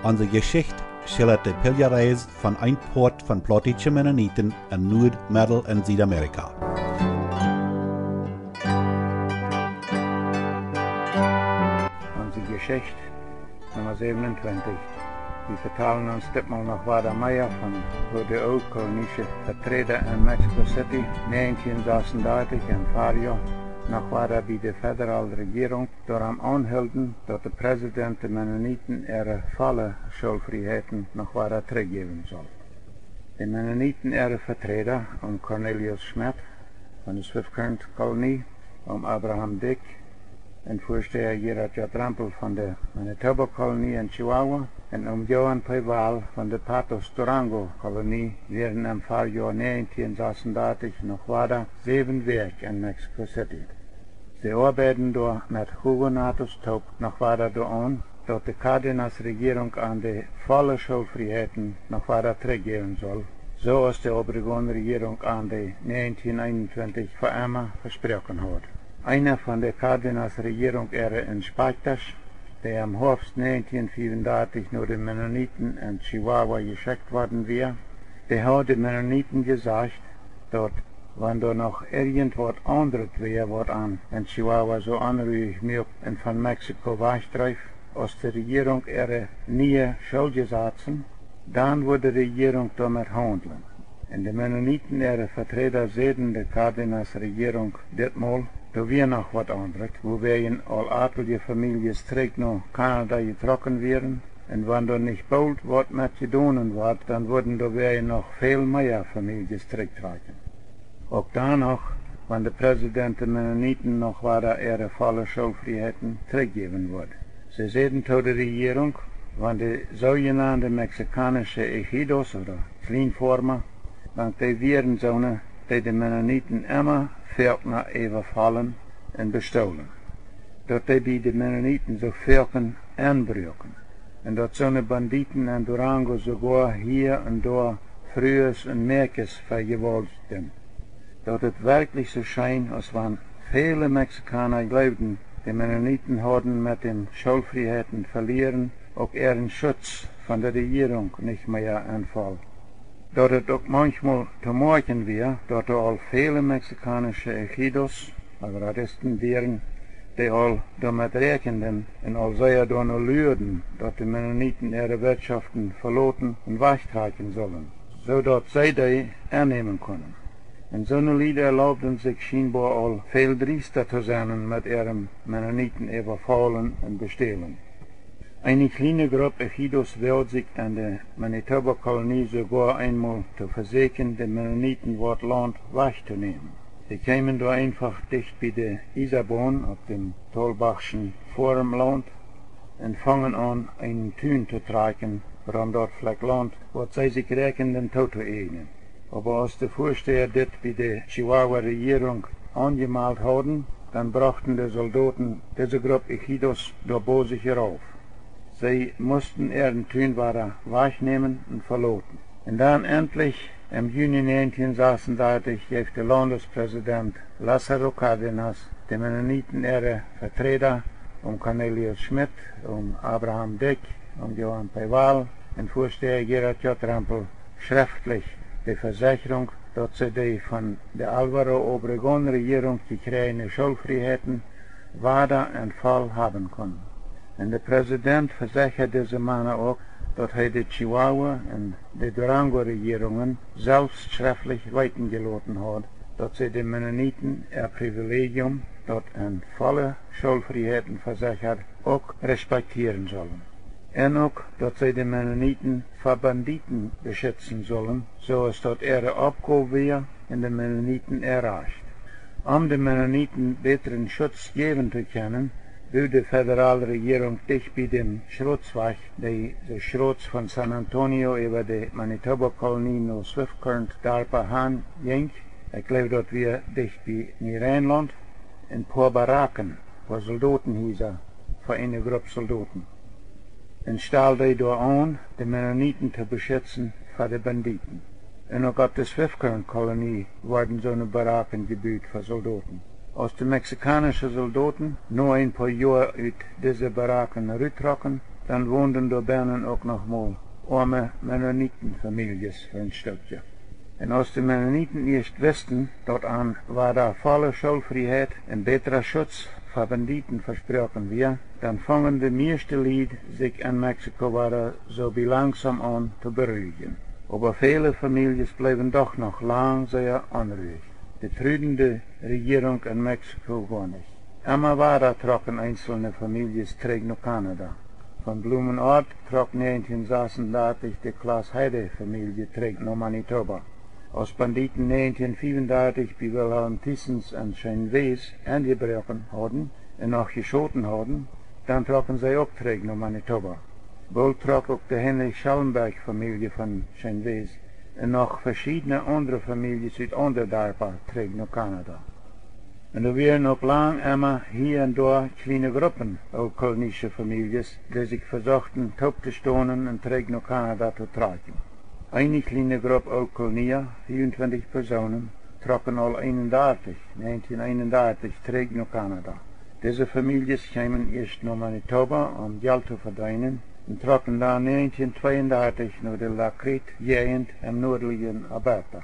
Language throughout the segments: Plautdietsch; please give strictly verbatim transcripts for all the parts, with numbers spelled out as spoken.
Onse Jeschicht schildat de Piljareis von een Poat von plautdietsche Mennoniten en Nuad-, Meddel- un Siedamerika. Onse Jeschicht, Numma säwenuntwintich. Wie vetalen ons ditmol noch wada mea von woo de ooltkolonische Veträda en Mexico City näajentieen sasundartich em Farjoa noch wada bie de federale Rejierunk doarom aunhilden, daut de Präsident de Mennoniten äare volle Schoolfrieheiten noch wada trigjjäwen sull. De Mennoniten äare Veträda, Oom Cornelius Schmidt von de Swift Current Kolonie, Oom Abraham Dyck un Väasteha Gerhard J. Rempel von de Manitoba Kolonie en Chihuahua un Oom Johan P. Wall von de Patos Durango Kolonie, wieren em Farjoa näajentieen sasundartich noch wada säwen Wäakj en Mexico City. See oabeiden doa met Hugo Natus toop noch wada doaraun, daut de Cárdenas Rejierunk an de volle Schoolfrieheiten noch wada trigjjäwen sull, soo aus de Obregón Rejierunk an de näajentieen eenuntwintich fa emma vesproaken haud. Eena von de Cárdenas Rejierunk äare Inspektasch, dee em Hoafst näajentieen fiewundartich no de Mennoniten en Chihuahua jeschekjt worden wia, dee haud de Mennoniten jesajcht, daut wan doa noch irjent waut aundret wia, waut an en Chihuahua soo onruich muak un von Mexiko wajchdreef, aus de Rejierunk äare niee Schooljesazen, dan wudd de Rejierunk doamet haundlen. Un de Mennoniten äare Veträda säden de Cárdenas Rejierunk ditmol, doa wia noch waut aundret, wuawäajen aul atelje Famieljes trigj no Kanada jetrocken wieren, un wan doa nich boolt waut met jedonen wort, dan wudden doawäajen noch väl mea Famieljes trigj trakjen. Uk dan noch, wan de Präsident de Mennoniten noch wada äare volle Schoolfrieheiten trigjjäwen wudd. See säden to de Rejierunk, wan de soojenande mexikaunsche Ejidos ooda Kjlienfoarma, wan dee wieren soone, dee de Mennoniten emma foakna äwafaulen un bestoolen, daut dee bie de Mennoniten soo foaken enbruaken, un daut soone Banditen en Durango soogoa hia un doa Frues un Mäakjes vejewaultijen. Daut et werkjlich soo scheen, aus wan väle Mexikauna jleewden, de Mennoniten hauden met däm Schoolfrieheiten velieren uk äaren Schutz von de Rejierunk nich mea enfoll. Daut et uk maunchmol to moakjen wia, daut doa aul väle mexikaunsche Ejidos, Agraristen wieren, dee aul doamet räakjenden un aul sea doano luaden, daut de Mennoniten äare Wirtschoften veloten un wajchtrakjen sullen, soo daut see dee ennämen kunnen. Un soone Lied erlaubden sikj schienboa aul väl driesta to sennen met äarem Mennoniten äwafaulen un bestälen. Eene kjliene Grupp Ejidos woagd sikj en de Manitoba Kolonie soogoa eemol to vesäkjen, de Mennoniten waut Launt wajchtonämen. See kjeemen doa eenfach dicht bie de Iesaboon opp däm Tolbachschen Foarmlaunt un fungen aun, eenen Tun to trakjen rom daut Flakj Launt, waut see sikj räakjenden tootoäjnen. Oba aus de Väasteha dit bie de Chihuahua Rejierunk aunjemalt hauden, dan brochten de Soldoten dise Grupp Ejidos doa bosich rauf. See musten äaren Tun wada wajchnämen un veloten. Un dan entlich, em Juni näajentieen sasundartich, jeef de Laundespräsident Lázaro Cárdenas de Mennoniten äare Veträda, Oom Cornelius Schmidt, Oom Abraham Dyck, Oom Johan P. Wall un Väasteha Gerhard J. Rempel, schreftlich de Vesechrunk, daut see de von de Álvaro Obregón Rejierunk jekjräajene Schoolfrieheiten wada enfoll haben kunnen. Un de Präsident vesechad dise Mana uk, daut hee de Chihuahua un de Durango Rejierungen selfst schreftlich weeten jeloten haud, daut see de Mennoniten äa Privilegium, daut enfolle Schoolfrieheiten vesechad, uk respektieren sullen. Un uk, daut see de Mennoniten fa Banditen beschitzen sullen, soo aus daut äare Oppgow wia un de Mennoniten äa Rajcht. Om de Mennoniten bätren Schutz jäwen to kjennen, bud de federale Rejierunk dicht bie däm Schrotswajch, dee de Schrots von San Antonio äwa de Manitoba Kolonie no Swift Current Darpa han jinkj, ekj jleew daut wia dicht bie Nieereinlaunt, een poa Baraken, poa Soldotenhiesa fa eene Grupp Soldoten, un stald dee doa aun, de Mennoniten to beschitzen fa de Banditen. Un uk opp de Swift Current Kolonie worden soone Baraken jebut fa Soldoten. Aus de mexikaunsche Soldoten no een poa Joa ut dise Baraken ruttrocken, dan wonden doa bennen uk noch mol oame Mennonitenfamieljes fa een Stootje. Un aus de Mennoniten ieescht wisten, daut an Wada volle Schoolfrieheit un bätra Schutz fa Banditen vesproaken wia, dan fungen de mieeschte Lied sikj en Mexiko wada soo bie langsom aun to beruijen. Oba väle Famieljes bleewen doch noch lang sea onruich. Dee truden de Rejierunk en Mexiko goanich. Emma wada trocken eenzelne Famieljes trigj no Kanada. Von Blumenort trock näajentieen sasendartich de Klaas Heide Famielje trigj no Manitoba. Aus Banditen näajentieen fiewundartich bie Wilhelm Thiessens en Scheenwes enjebroaken hauden un noch jeschoten hauden, dan trocken see uk trigj no Manitoba. Boolt trock uk de Heinrich Schellenberg Famielje von Scheenwes un noch veschiedne aundre Famieljes ut aundre Darpa trigj no Kanada. Un doa wieren uk lang emma hia un doa kjliene Gruppen ooltkolonische Famieljes, dee sikj vesochten toop to stonen un trigj no Kanada to trakjen. Eene kjliene Grupp Ooltkolonia, fiewuntwintich Persoonen, trocken aul eenundartich, näajentieen eenundartich, trigj no Kanada. Dise Famieljes kjeemen ieescht no Manitoba, om Jelt to vedeenen, un trocken dan näajentieen tweeundartich no de La Crete Jäajent em nuadlichen Alberta.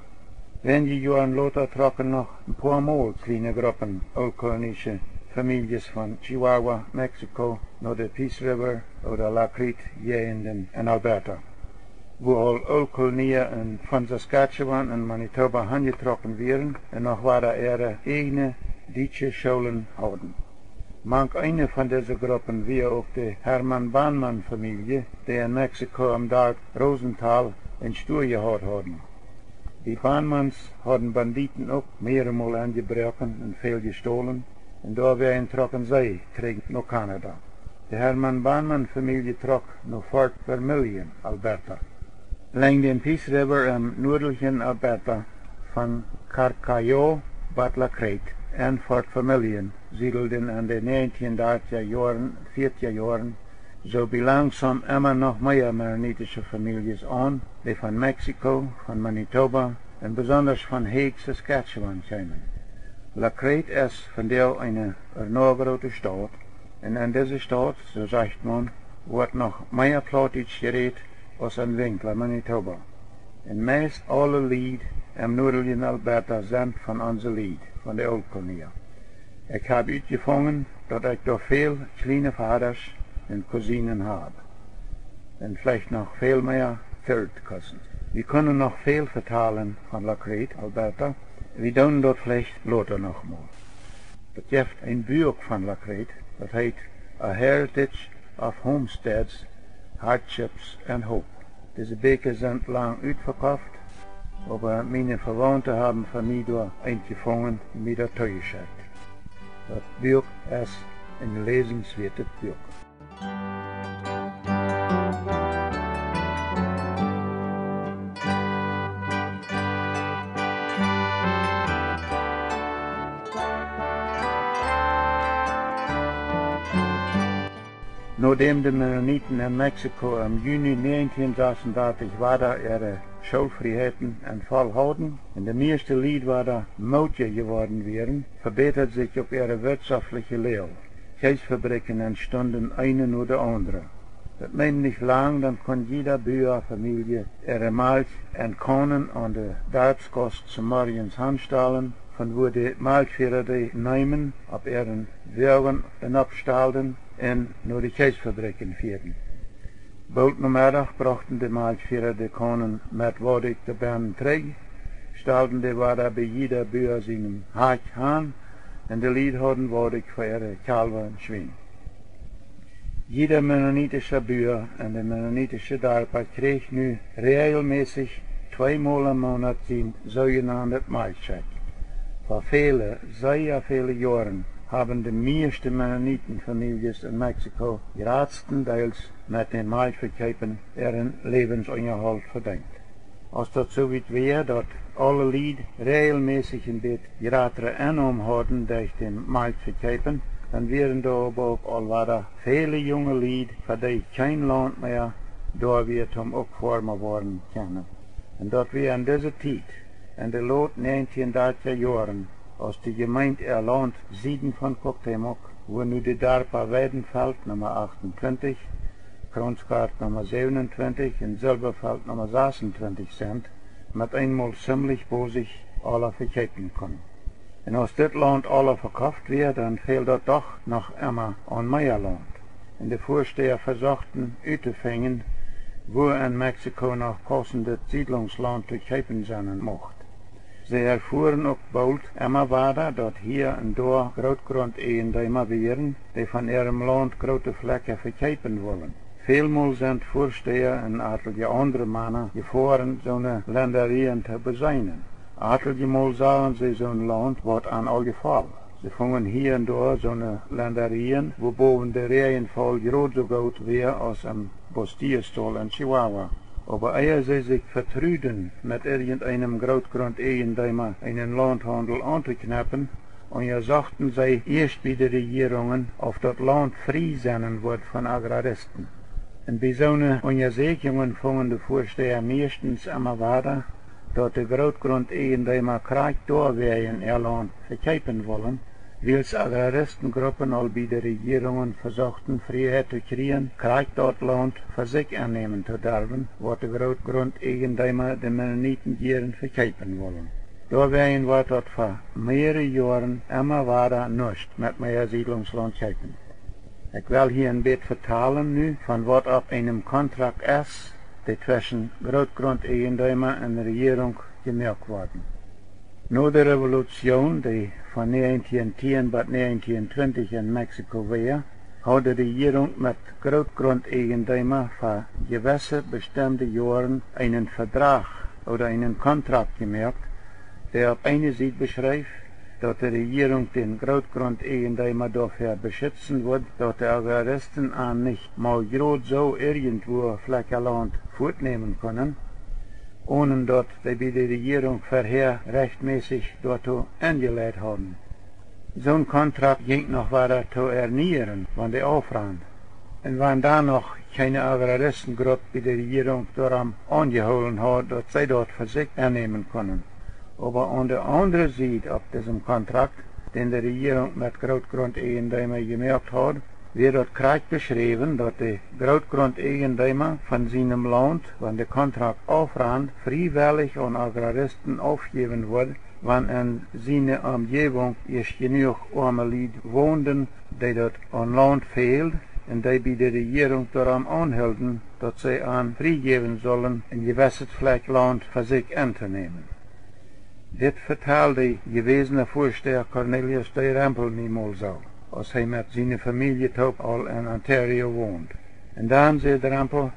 Weinje Joaren lota trocken noch een poa mol kjliene Gruppen ooltkolonische Famieljes von Chihuahua, Mexiko, no de Peace River ooda La Crete Jäajenden en Alberta, wua aul Ooltkolonia un von Saskatchewan un Manitoba hanjetrocken wieren un noch wada äare ieejne dietsche Schoolen hauden. Mank eene von dise Gruppen wia uk de Hermann Banmann Famielje, dee en Mexiko em Darp Rosenthal een Stua jehaut hauden. De Banmanns hauden Banditen uk mearemol enjebroaken un väl jestolen, un doawäajen trocken see trigj no Kanada. De Hermann Banmann Famielje trock no Fort Vermilion, Alberta. Lenjd dän Peace River em nuadlichen Alberta von Carcajó bat La Crete un Fort Vermilion siedelden en de näajentieen dartja Joaren, vieetja Joaren, soo bie langsom emma noch mea mennonitische Famieljes aun, dee von Mexiko, von Manitoba un besondasch von Hague, Saskatchewan kjeemen. La Crete es vondoag eene enorm groote Staut, un en dise Staut, soo sajcht maun, woat noch mea Plautdietsch jerät aus en Winkler, Manitoba. Un meist aule Lied em nuadlichen Alberta sent von onse Lied, von de Ooltkolonia. Ekj hab utjefungen, daut ekj doa väl kjliene Vadasch un Cousinen hab. Un veleicht noch väl mea third cousins. Wie kunnen noch väl vetalen von La Crete, Alberta. Wie doonen daut veleicht lota noch mol. Daut jeft een Buak von La Crete, daut heet A Heritage of Homesteads, Hardships and Hope. Dise Bieekja sent lang utvekofft, oba miene Vewaunte haben fa mie doa eent jefungen un mie daut toojeschekjt. Daut Buak es een läsenswieetet Buak. Nodäm de Mennoniten en Mexiko em Juni näajentieen sasendartich wada äare Schoolfrieheiten en voll hauden un de mieeschte Lied wada mootja jeworden wieren, vebätad sikj uk äare wirtschoftliche Loag. Kjeesfabrikjen entstunden eene no de aundre. Daut neem nich lang, dan kunn jieda Buafamielje äare Malkj en Kaunen aun de Darpsgauss zemorjes hanstalen, von wua de Malkjfiera dee neemen, opp äaren Woagen enopstalden un no de Kjeesfabrikjen fieeden. Boolt nomeddach brochten de Malkjfiera de Kaunen met Woadikj doa bennen trigj, stalden dee wada bie jieda Bua sienem Hakj han, un de Lied hauden Woadikj fa äare Kjalwa un Schwien. Jieda mennonitischa Bua en de mennonitische Darpa kjrieech nu räajelmässich tweemol em Moonat sien soojenaunt Malkjschekj. Fa väle, sea väle Joaren haben de mieeschte Mennonitenfamieljes en Mexiko jratstendeels met däm Malkjvekjeepen äaren Läwensunjahault vedeent. Aus daut soo wiet wia, daut aule Lied räajelmässich een bät jratre Ennom hauden derch däm Malkjvekjeepen, dan wieren doa oba uk aul wada väle junge Lied, fa dee kjeen Launt mea doa wia toom uk Foarma woaren kjennen. Un daut wia en dise Tiet, en de lot näajentieen dartja Joaren, aus de Jemeent äa Launt sieden von Cuauhtémoc, wua nu de Darpa Weidenfeld Numma achtuntwintich, Kronsgaart Numma säwenuntwintich un Silberfeld Numma sasuntwintich sent, met eenmol zimlich bosich aula vekjeepen kunnen. Un aus dit Launt aula vekoft wia, dan fäld daut doch noch emma aun mea Launt. Un de Väastäa vesochten uttofinjen, wua en Mexiko noch pausendet Siedlungslaunt to kjeepen sennen mucht. See erfuaren uk boolt emma wada, daut hia un doa Grootgrundeajendeema wieren, dee von äarem Launt groote Flekja vekjeepen wullen. Välmol sent Väastäa un atelje aundre Mana jefoaren, soone Lendarieen to beseenen. Ateljemol sagen see soon Launt, waut an aul jefoll. See fungen hia un doa soone Lendarieen, wua bowen de Räajenfaul jrod soo goot wia aus em Bustillos-Tol en Chihuahua. Oba ea see sikj vetruden, met irjenteenem Grootgrundeajendeema eenen Launthaundel auntokjnepen, unjasochten see ieescht bie de Rejierungen, auf daut Launt frie sennen wudd von Agraristen. Un bie soone Unjasäkjungen fungen de Väastäa mieeschtens emma wada, daut de Grootgrundeajendeema krakjt doawäajen äa Launt vekjeepen wullen, wiels Agraristengruppen aul bie de Rejierungen vesochten Frieheit to kjrieen, krakjt daut Launt fa sikj ennämen to derwen, waut de Grootgrundeajendeema de Mennoniten jieren vekjeepen wullen. Doawäajen wort daut fa mearere Joaren emma wada nuscht met mea Siedlungslaunt kjeepen. Ekj well hia een bät vetalen nu von waut opp eenem Kontrakt es, dee tweschen Grootgrundeajendeema un Rejierunk jemoakt worden. No de Revolution, dee von näajentieen tieen bat näajentieen twintich en Mexiko wia, haud de Rejierunk met Grootgrundeajendeema fa jewesse bestemde Joaren eenen Vedrach ooda eenen Kontrakt jemoakt, dee opp eene Sied beschreef, daut de Rejierunk dän Grootgrundeajendeema doafäa beschitzen wudd, daut de Agraristen an nich mau jrod soo irjentwua Flekja Launt fuatnämen kunnen, onen daut dee bie de Rejierunk verhäa rechtmäßig doatoo enjeleit hauden. Soon Kontrakt jinkj noch wada to ernieren, wan dee aufrand. Un wan dan noch kjeene Agraristengrupp bie de Rejierunk doarom aunjehoolen haud, daut see daut fa sikj ennämen kunnen. Oba aun de aundre Sied opp disem Kontrakt, dän de Rejierunk met Grootgrundeajendeema jemoakt haud, wia daut krakjt beschräwen, daut de Grootgrundeajendeema von sienem Launt, wan de Kontrakt aufrand, friewellich aun Agraristen aufjäwen wudd, wan en siene Omjäwunk ieescht jenuach oame Lied wonden, dee daut aun Launt fäld, un dee bie de Rejierunk doarom aunhilden, daut see an friejäwen sullen, een jewesset Flekj Launt fa sikj entonämen. Dit vetald de jewäsne Väastäa Cornelius D. Rempel mie mol soo, aus hee met siene Famielje toop aul en Ontario wond. Un dan säd Rempel: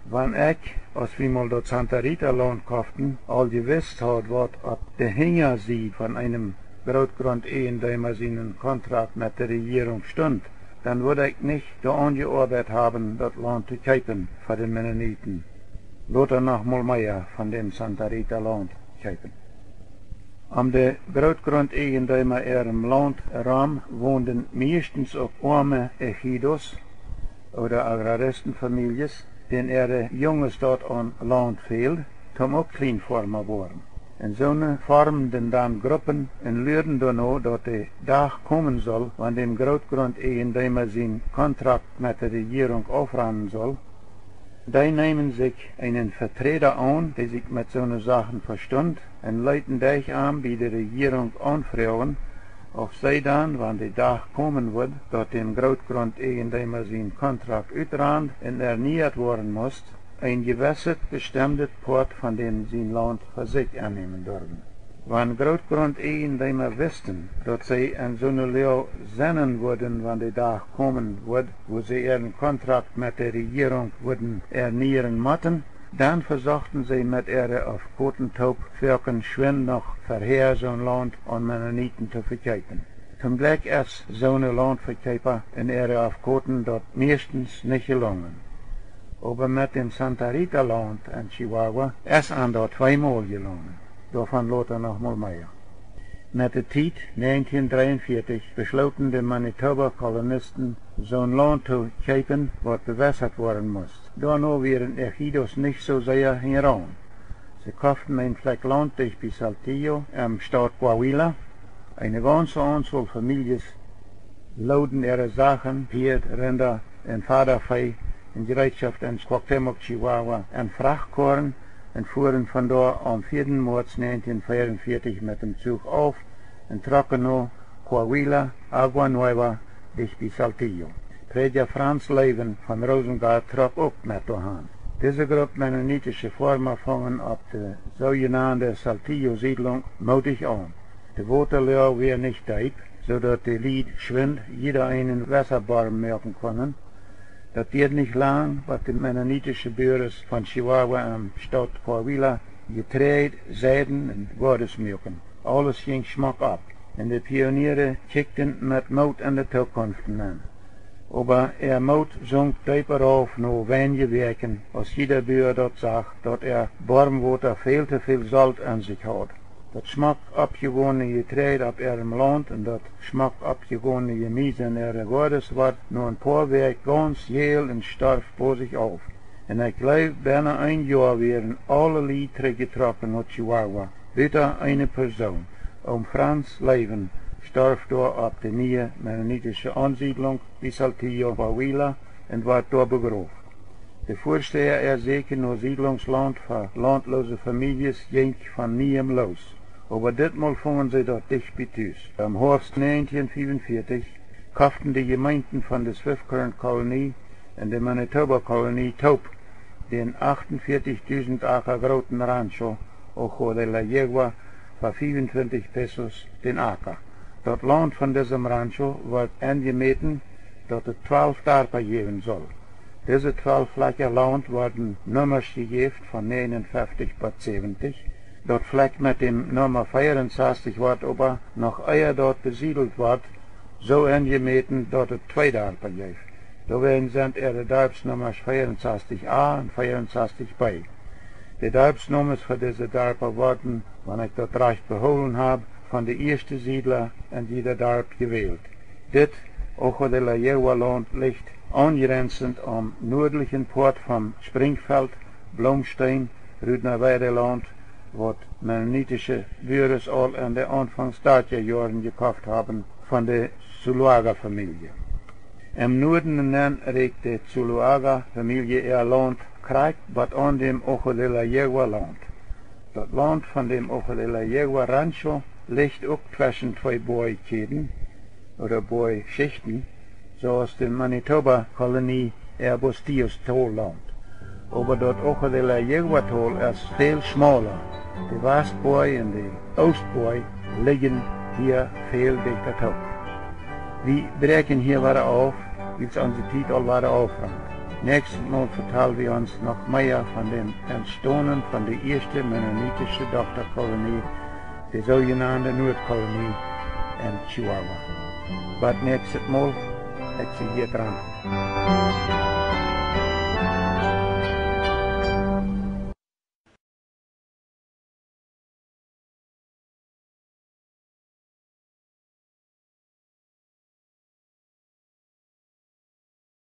Wan ekj, aus wie mol daut Santa Rita Launt koften, aul jewist haud, waut opp de Hinjasied von eenem Grootgrundeajendeema sienen Kontrakt met de Rejierunk stunt, dan wudd ekj nich doa aunjeoabeit haben, daut Launt to kjeepen fa de Mennoniten. Lota noch mol mea von däm Santa Rita Launt kjeepen. Om de Grootgrundeajendeema äarem Launt rom wonden mieeschtens uk oame ejidos ooda Agraristenfamieljes, dän äare Junges daut aun Launt fäld, toom uk Kjlienfoarma woaren. Un soone formden dan Gruppen un luaden doano, daut de Dach komen sull, wan däm Grootgrundeajendeema sien Kontrakt met de Rejierunk aufrannen sull. Dee neemen sikj eenen Veträda aun, dee sikj met soone Sachen vestunt, un leeten derch am bie de Rejierunk aunfroagen, auf see dan, wan de Dach komen wudd, daut däm Grootgrundeajendeema sien Kontrakt utrand un erniat woaren must, een jewesset bestemdet Poat von däm sien Launt fa sikj ennämen durwen. Wan Grootgrundeajendeema wisten, daut see en soone Loag sennen wudden, wan de Dach komen wudd, wua see äaren Kontrakt met de Rejierunk wudden ernieren motten, dan vesochten see met äare Aufkoten toop foaken schwind noch verhäa soon Launt aun Mennoniten to vekjeepen. Toom Jlekj es soone Launtvekjeepa un äare Aufkoten daut mieeschtens nich jelongen. Oba met däm Santa Rita Launt en Chihuahua es an daut tweemol jelongen. Doavon lota noch mol mea. Met de Tiet, näajentieen dreeunvieetich, beschlooten de Manitoba Kolonisten, soon Launt to kjeepen, waut bewässat woaren must. Doano wieren ejidos nich soo sea hinjaraun. See koften een Flekj Launt dicht bie Saltillo em Staut Coahuila. Eene gaunze Aunzol Famieljes looden äare Sachen, Pieed, Rinda un Fadavee, Jereetschoft en Cuauhtémoc, Chihuahua, en Frachtkoaren un fuaren von doa aum vieeden Moaz negentien vieeunvieetich met däm Zuch auf un trocken no Coahuila, Agua Nueva, dicht bie Saltillo. Prädja Franz Loewen von Rosengart trock uk met doahan. Dise Grupp mennonitische Foarma fungen opp de soojenande Saltillo-Siedlunk moodich aun. De Wotaläag wia nich deep, soo daut de Lied schwind jieda eenen Wotaborm moaken kunnen. Daut dieed nich lang, bat de mennonitische Buares von Chihuahua em Staut Coahuila Jeträajd seiden un Goades muaken. Aules jinkj schmock opp, un de Pioniere kjikjten met Moot en de Tookunft nenn. Oba äa Moot sunk deepa auf no weinje Wäakjen, aus jieda Bua daut sach, daut äa Bormwota väl too väl Solt en sikj haud. Daut schmock oppjegone Jeträajd opp äarem Launt un daut schmock oppjegone Jemies en äare Goades wort no een poa Wäakj gaunz jäl un storf bosich auf. Un ekj jleew, bennen een Joa wieren aule Lied trigjjetrocken no Chihuahua, buta eene Persoon. Oom Franz Loewen storf doa opp de niee mennonitische Aunsiedlunk bie Saltillo, Coahuila, un wort doa begroft. De Väastäaja äa Säkjen no Siedlungslaunt fa launtloose Famieljes jinkj von nieem loos. Oba ditmol fungen see daut dicht bie Tus. Em Hoafst negentien vieeunvieetich koften de Jemeenten von de Swift Current Kolonie un de Manitoba Kolonie toop dän achtunvieetich dusent Aka grooten Rancho Ojo de la Yegua fa fiefuntwintich Pesos dän Aka. Daut Launt von disem Rancho wort enjemäten, daut et twalf Darpa jäwen sull. Dise twalf Flakja Launt worden Nummasch jejäft von näajenunfeftich bat säwentich. Daut Flakj met däm Numma vieaunsastich wort oba noch ea daut besiedelt wort, soo enjemäten, daut et twee Darpa jeef. Doawäajen sent äare Darpsnummasch vieaunsastich A un vieaunsastich B. De Darpsnomes fa dise Darpa worden, wan ekj daut rajcht behoolen hab, von de ieeschte Siedla en jieda Darp jewält. Dit Ojo de la Yegua Launt licht aunjrenzent aum nuadlichen Poat von Springfeld, Bloomsteen, Rudnerweidelaunt, waut mennonitische Buares aul en de Aunfangs dartja Joaren jekoft haben von de Zuloaga Famielje. Em Nuaden nenn rieekjt de Zuloaga Famielje äa Launt krakjt bat aun däm Ojo de la Yegua Launt. Daut Launt von däm Ojo de la Yegua Rancho licht uk tweschen twee Boajkjäden, ooda Boajschichten, soo aus de Manitoba Kolonie äa Bustillos Tol Launt. Oba daut Ojo de la Yegua Tol es väl schmala. De Wastboaj un de Oostboaj lijen hia väl dichta toop. Wie bräakjen hia wada auf, wiels onse Tiet aul wada aufrant. Näakjstet Mol vetal wie ons noch mea von däm Entstonen von de ieeschte mennonitische Dochtakolonie, de soojenande Nuadkolonie en Chihuahua. Bat näakjstet Mol, ekj sie hia dran.